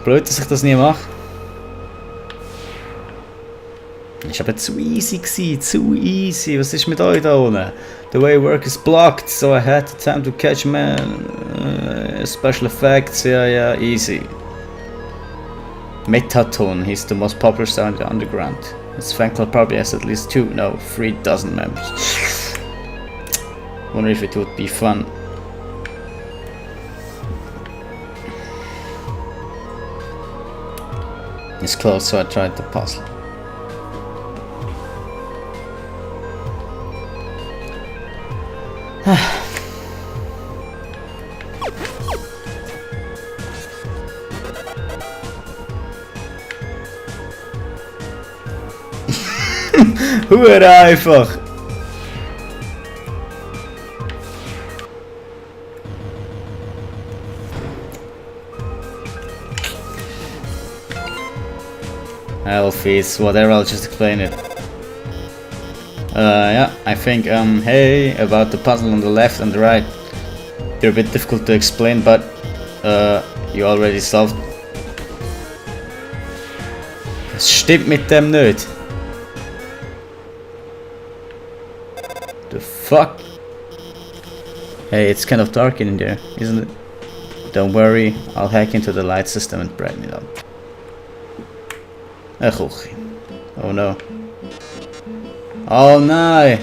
Blöd, dass ich das nie mache. Ist aber zu easy gewesen, zu easy. Was ist mit euch da unten? The way work is blocked, so I had the time to catch man. Special effects, yeah, easy. Metaton, he's the most popular star in the underground. His fan club probably has at least 3 dozen members. Wonder if it would be fun. It's close, so I tried the puzzle. Hure einfach! Elfies, whatever, I'll just explain it. Yeah, I think, hey, about the puzzle on the left and the right. They're a bit difficult to explain, but, you already solved. Es stimmt mit dem nicht. The fuck? Hey, it's kind of dark in there, isn't it? Don't worry, I'll hack into the light system and brighten it up. Oh no. Oh no!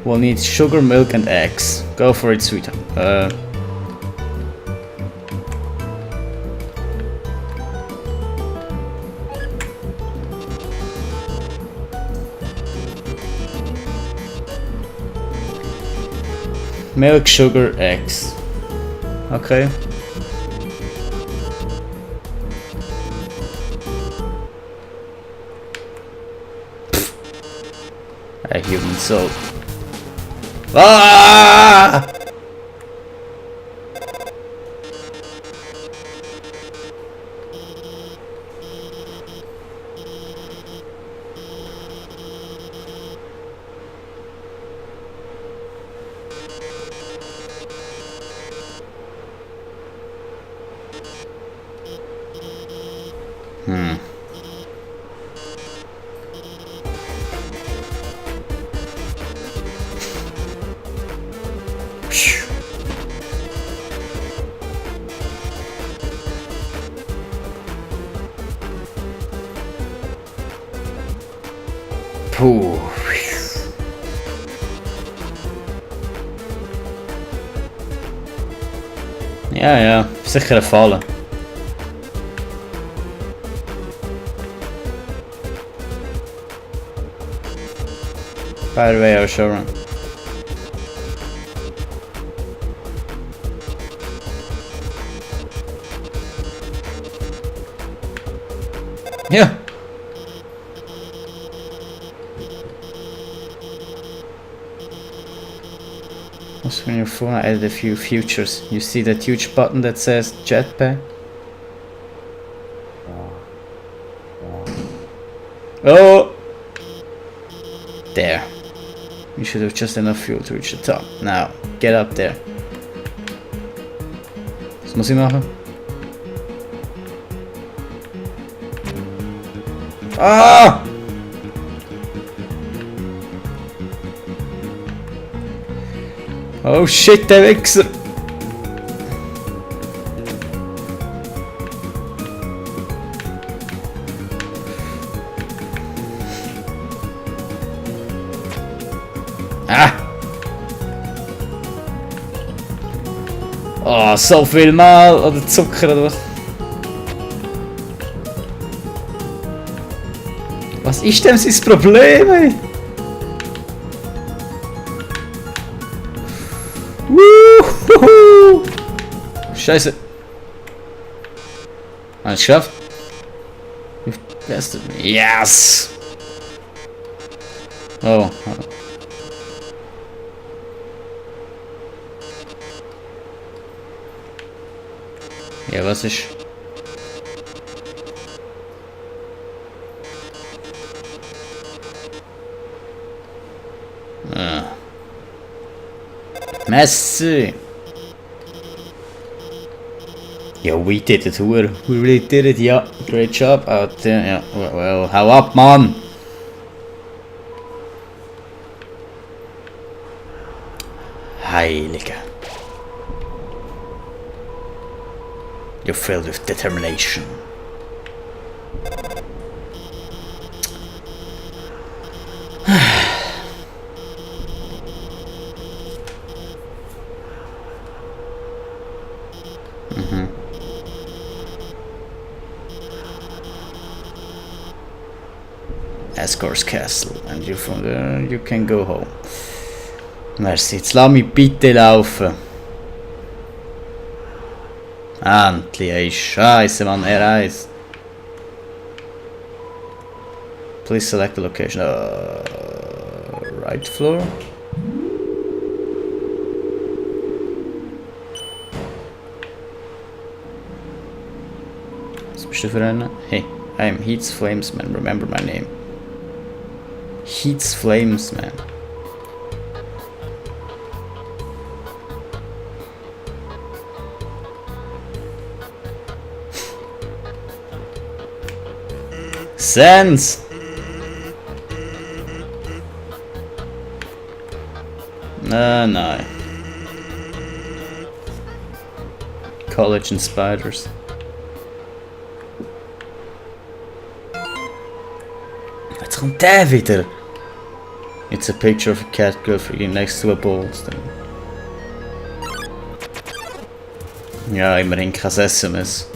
We'll need sugar, milk and eggs. Go for it, sweetheart. Milk, sugar, eggs. Okay. A human soul. Ah! Puh. Ja, sicher een Fallen. By the way, our showrun. Ja. On your phone, I added a few features. You see that huge button that says jetpack? Oh! There. You should have just enough fuel to reach the top. Now, get up there. Was muss ich machen? Ah! Oh shit, der Wichser! Ah! Oh, so viel Mal oder Zucker oder was? Was ist denn sein Problem, ey? Scheiße. Alles geschafft? Yes! Oh. Ja, was ist? Ah. Messi! Yeah, we did it, we really did it, yeah. Great job out there, yeah. Well, hau ab, Mann! Heilige. You're filled with determination. Escor's Castle, and you from there you can go home. Merci, jetzt lass mich bitte laufen. Endlich, ey, Scheiße, Mann, R1. Please select the location. Right floor. Was bist du für einer? Hey, I am Heat's Flamesman, remember my name. Heat's Flamesman. Sense! No. College and spiders. Jetzt kommt der wieder. It's a picture of a cat girl freaking next to a ball. Ja, immerhin kein SMS.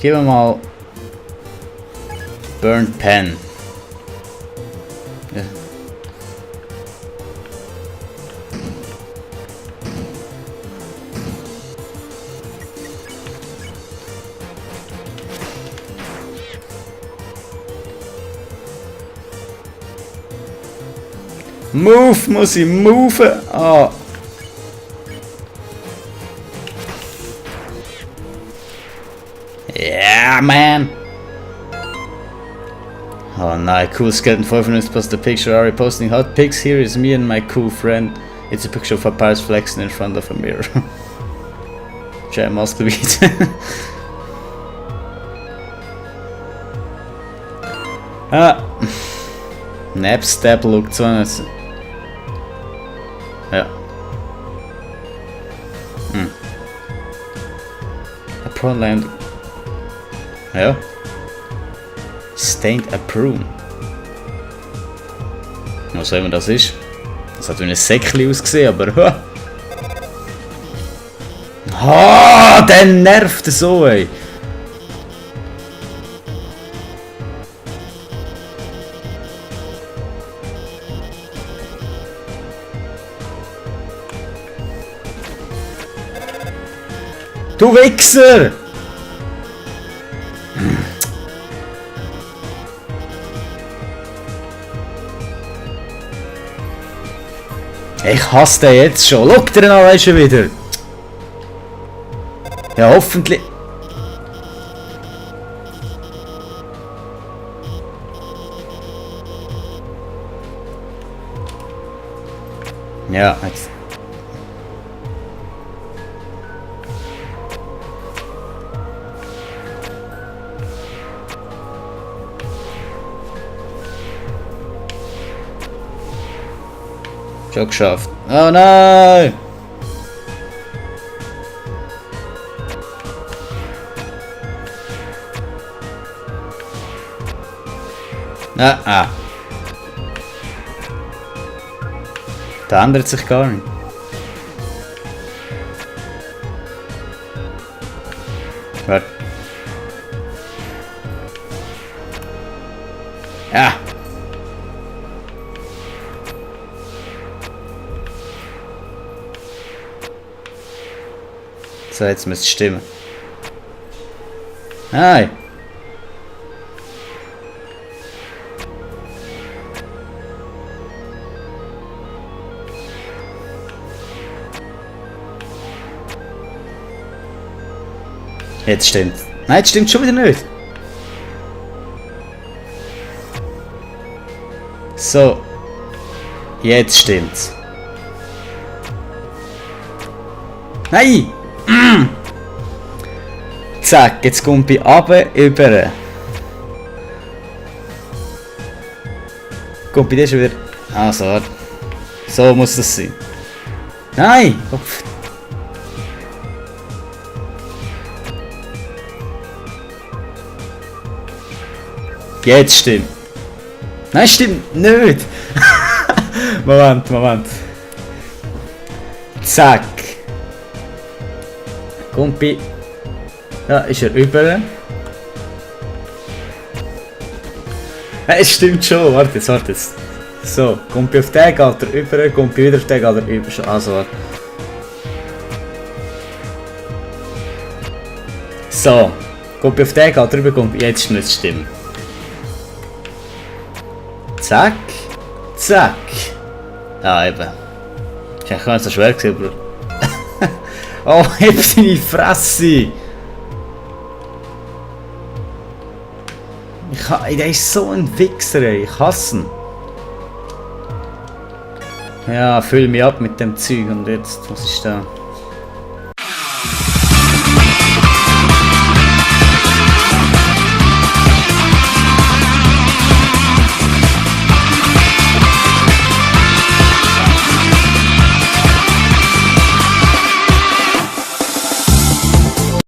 Gib mir mal Burnt Pen. Ja. Move, muss ich move. Ah. Yeah, man. Oh nein, cool skeleton 5 minutes plus the picture. Are you posting hot pics? Here is me and my cool friend. It's a picture of a pirate flexing in front of a mirror. Tja, Maskelbeat. Ah. Napstep look so nice. Ja. A prawn land. Ja. Stained a prune. Was auch immer das ist. Das hat wie ein Säckchen ausgesehen, aber... Ah, der nervt so, ey. Du Wichser! Ich hasse den jetzt schon. Schau dir an, weißt du wieder. Ja, hoffentlich. Ja, jetzt. Schon geschafft. Oh nein! Ah. Da ändert sich gar nicht. Warte. Ja! So, jetzt müsste es stimmen. Nein. Jetzt stimmt. Nein, jetzt stimmt schon wieder nicht. So. Jetzt stimmt's. Nein! Zack, jetzt kommt ich runter, über. Kommt bei dir schon wieder. Ah, so. So muss das sein. Nein! Kopf. Jetzt stimmt. Nein, stimmt nicht. Moment. Zack. Kumpi. Ja, ist er über. Es stimmt schon. Warte jetzt. So, Kumpi auf den, geht er über. Kumpi wieder auf den, geht er über. Also, warte. So. Kumpi auf den, geht er über. Kumpi. Jetzt müsste es stimmen. Zack. Ah, eben. Ist eigentlich gar nicht so schwer gewesen, Bro. Oh, heb deine Fresse! Der ist so ein Wichser, ey. Ich hasse ihn. Ja, füll mich ab mit dem Zeug und jetzt, was ist da?